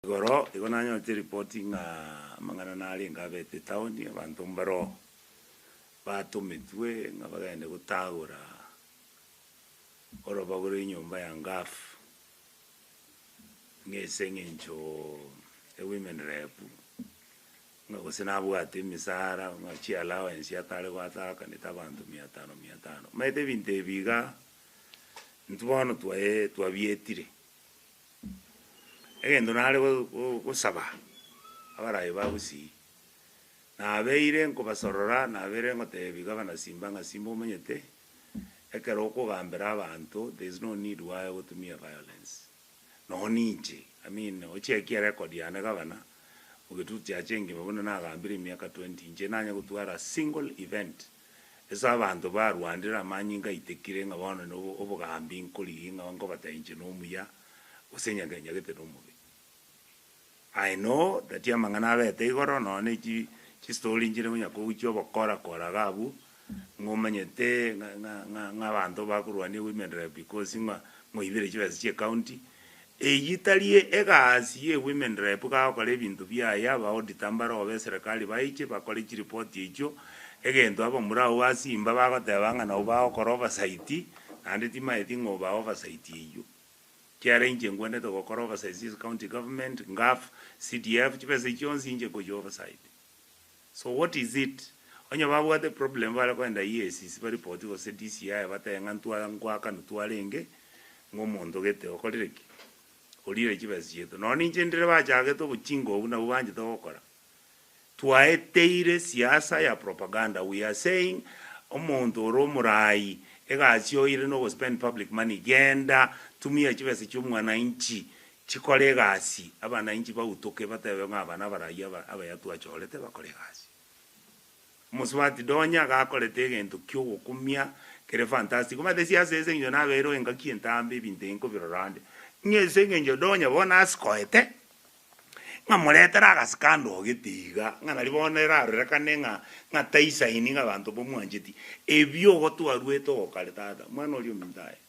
Igoro igo nanyorete eripoti ng'a amang'ana narenge abete etaoni, abanto mbaro batometwe ng'a bagende gotagora orobago rwa enyomba ya Ngaf, ng'a ase eng'encho ewomen rep, ng'a gose nabwate emisara ng'a chiallowance atare goataakanete abanto mia tano mia tano. Omanyete ebinto ebi iga, intwe bono twae twabietire. Egento nare gosaba abaraai ba Gusii, nabeire nkobasorora, nabeire ngotebi gavana Simba ng'a Simba omanyete, ekero okogambera abanto there is no need why ogotumia violence. Nonya ninche, I mean ochekie erecord yane gavana, ogetutu chiacha engima buna nagambire emiaka 20, inche nanye gotwara single event Ase abanto barwanire amanyinga aitekire ng'a bono nobogambi nkorigia ng'a nkobatebia inche nomuya gose nyagete nomobe. I know that amang'ana abete igoro nonya ne chi chistory nchire konya kogochia obokora kora iga abwo, ng'a omanyete ng'a ng'a ng'a ng'a abanto bakorwania women rep because ng'a ng'oibire chibesa chia ecounty, Eyio tari egasi ye women rep gagokora ebinto biaye aba auditor mbare obe eserekari baiche bakore chiripoti echio egento abamura abwo ba Simba bagoteba ng'a nabwo bagokora oversight naende timaeti ng'a oba oversight eyio. Kiagera inche ngwenerete gokora oversight ase county government, NGAAF, CDF chibesa echio chionsi inche nkochia oversight. So what is it? Onye babwate problem bare koenda EACC baripoti gose DCI batebe ng'a ntwa ngoakanwa twarenge ng'a omonto gete okorire ki? Orire chibesa chiaito. Nonya ninche ndire bachagete obochinga obwo nabwo banchete gokora. Twaeteire siasa ya propaganda we are saying omonto ore omorai egasi oire na ogospend public money genda tumia chibesa chia omwananchi Chikore egasi, abanainchi bautoke batebe ng'a aba nabarai aba abaya twachorete bakore egasi. Omosubati Donya gakorete egento ki'ogokumia kere fantastic. Omanyete siasa ase eng'encho nabeire engaki entambe ebinto ebi nkobirora ande, ng'a ase eng'encho Donya bono asikoete, ng'a moretere agasikando ogete iga, ng'a nari bono erarorekane ng'a ng'a taisaini ng'a abanto mbamwancheti. Ebio igo twaruete ogokare tata, mwana oria ominto aye,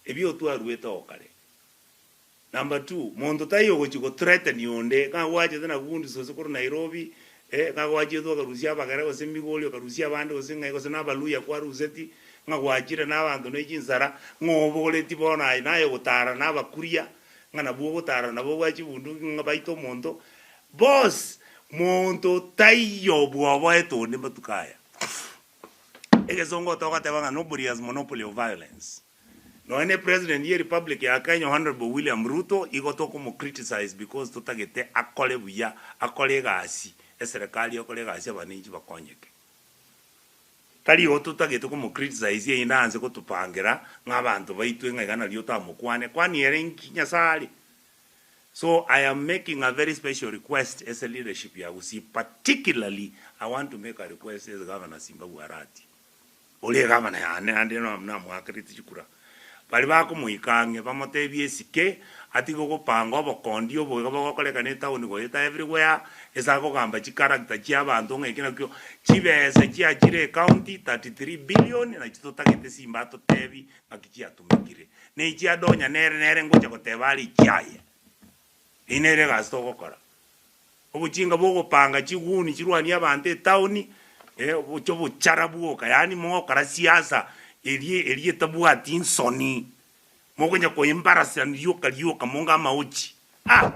ebio twaruete ogokare. Number two, monto taiyo ogochia go threaten onde, ng'a gwachete na goons gose korwa Nairobi, eh, ng'a gwachiete okarusia abagere gose Migori okarusia abande gose ng'ai gose na abaluhya kwaruseti, ng'a gwachire na abanto ne chinsara, ng'a oboreti bono aye naye ogotara na abakuria, ng'a nabwo ogotara nabo obwate chibunduki ng'a baite omonto. Boss, monto taiyo bwoboete onde matuko aya. Egesongo togoteba ng'a nobody has monopoly of violence. Nonya ne president ye republic ya Kenya Honourable William Ruto igo tokomo criticize because totagete akore buya, akore egasi, eserekari ekore egasi abananchi bakonyeke. Tari igo totagete komo criticize erinde aanse gotopangera ng'a abanto baitwe ng'a iga nario otamokwane, kwani ere inki Nyasaye are? So I am making a very special request ase leadership ya Gusii particularly I want to make a request ase Governor Simba bwa Arati. Oria egavana yane naende namoakerete chikura. Baria bakomoika ang'e bamotebie esike, atige gopanga obokondi obo iga bogokorekana etown goeta everywhere, ase akogamba chicharacter chia abanto ng'a eki nakio, chibesa chiachire ecounty 33 billion nachi totagete simba atotebi ng'aki chiatumekire. Na echia Donya nere nere ngocha goteba are echiaye. Eyio nere egasi togokora. Obochinga bw'ogopanga chiguni chirwanie abanto etaoni, eh, obochio obochara bwoka, yaani mogokora siasa eria eria etabwati nsoni, mokonya koembarasani rioka rioka monga amaochi, ah!